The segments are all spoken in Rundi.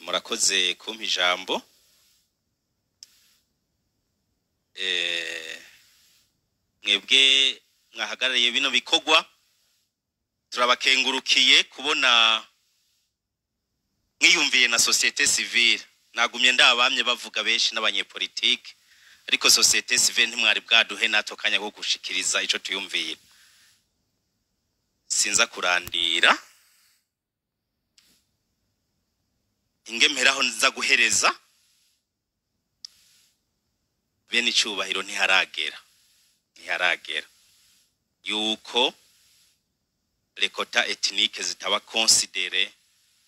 Murakoze kumpa ijambo. Mwebwe mwahagarariye bino bikorwa, turabakengurukiye kubona mwiyumviye na société civile. Nagumye ndabamye bavuga benshi n'abanyepolitike, ariko société civile ntimwari bwaduhe natwe kanya ko gushikiriza ico tuyumviye. Sinza kurandira, ingemeraho nza guhereza bene icubahiro. Ntiharagera yuko les quotas ethniques zitaba considérées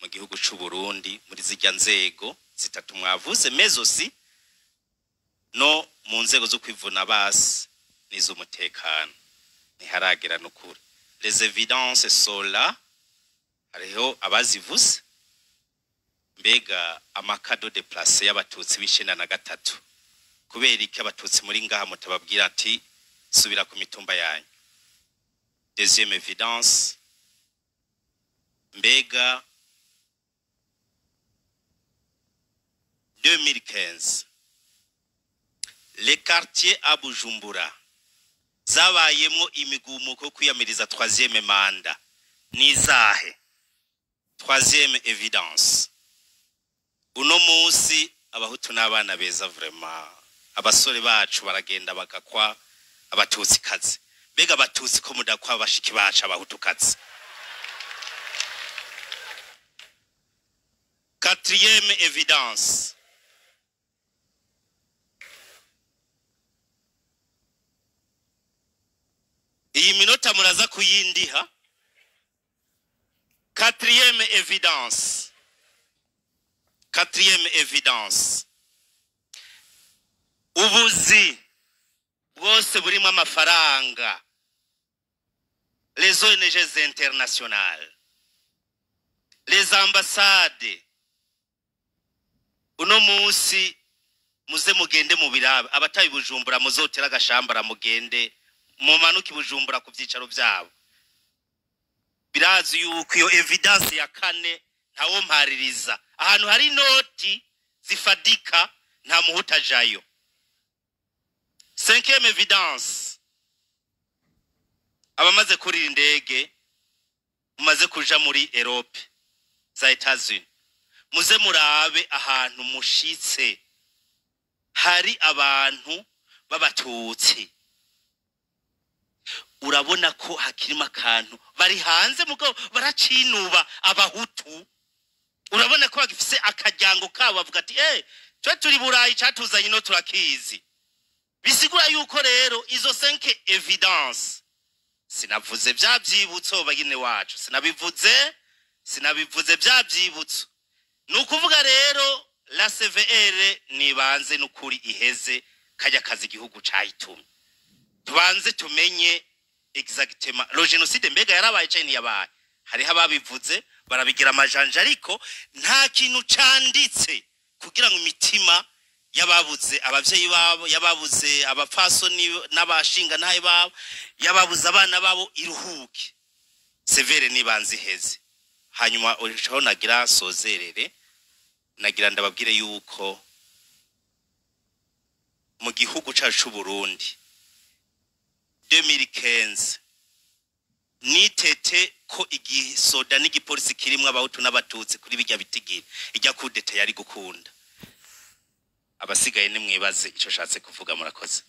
mu gihugu c'u Burundi muri zirya nzego zitatu mwavuze, mais aussi no mu nzego zo kwivuna basi n'iz'umutekano. Ntiharagera n'ukuri. Les évidences sont là, hariho abazivuze. Mbega ama camps de déplacés y'abatutsi b'93, kubera iki abatutsi muri ngaha mutababwira ati subira ku mitumba yanyu? Deuxième évidence, mbega 2015 les quartiers à Bujumbura zabayemwo imigumuko yo kwiyamiriza troisième mandat nizahe? Troisième évidence, uno munsi abahutu n'abana beza, vraiment abasore bacu baragenda bagakwa abatutsi kazi. Mbega abatutsi ko mudakwa bashiki bacu abahutukazi? Quatrième évidence, iyi minota muraza kuyindiha. Quatrième évidence, quatrième évidence, ubuzi bwose burimo amafaranga, les ONG internationales, les ambassades, uno munsi muze mugende mu birabe. Abataye Bujumbura, muzotera agashambara, mugende mumanuke i Bujumbura ku byicaro byabo. Birazi yuko iyo évidence ya kane ntawo mpaririza. Ahantu hari inoti zifadika nta muhutu ajayo. Cinquième évidence, abamaze kurira indege, mumaze kuja muri Europe za Etats-Unis, muze murabe ahantu mushitse hari abantu b'abatutsi, urabona ko hakirimo akantu bari hanze mugabo baracinuba abahutu. Urabona ko bagifise akaryango kabo, bavuga ati twe turi Burayi, catuzanye no turakizi. Bisigura yuko rero izo cinq évidences, sinavuze bya byibutso bagine wacu, sinabivuze bya byibutso. Ni ukuvuga rero la CVR nibanze n'ukuri iheze kajya kazi igihugu cayitumye. Tubanze tumenye exactement le génocide, mbega yarabaye canke ntiyabaye? Hariho ababivuze barabigira amajanja, ariko nta kintu canditse kugira ngo imitima y'ababuze abavyeyi babo, y'ababuze abapfasoni n'abashingantahe babo, y'ababuze abana babo iruhuke. CVR nibanze iheze. Hanyuma urushaho nagira sozerere, nagira ndababwire yuko mu gihugu cacu c'u Burundi 2015 nitete ko igisoda n'igipolisi kirimwo abahutu n'abatutsi kuri bijya bitigiri, ijya coup d'état yari gukunda. Abasigaye nimwibaze ico shatse kuvuga. Murakoze.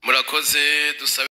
Murakoze, dusabe.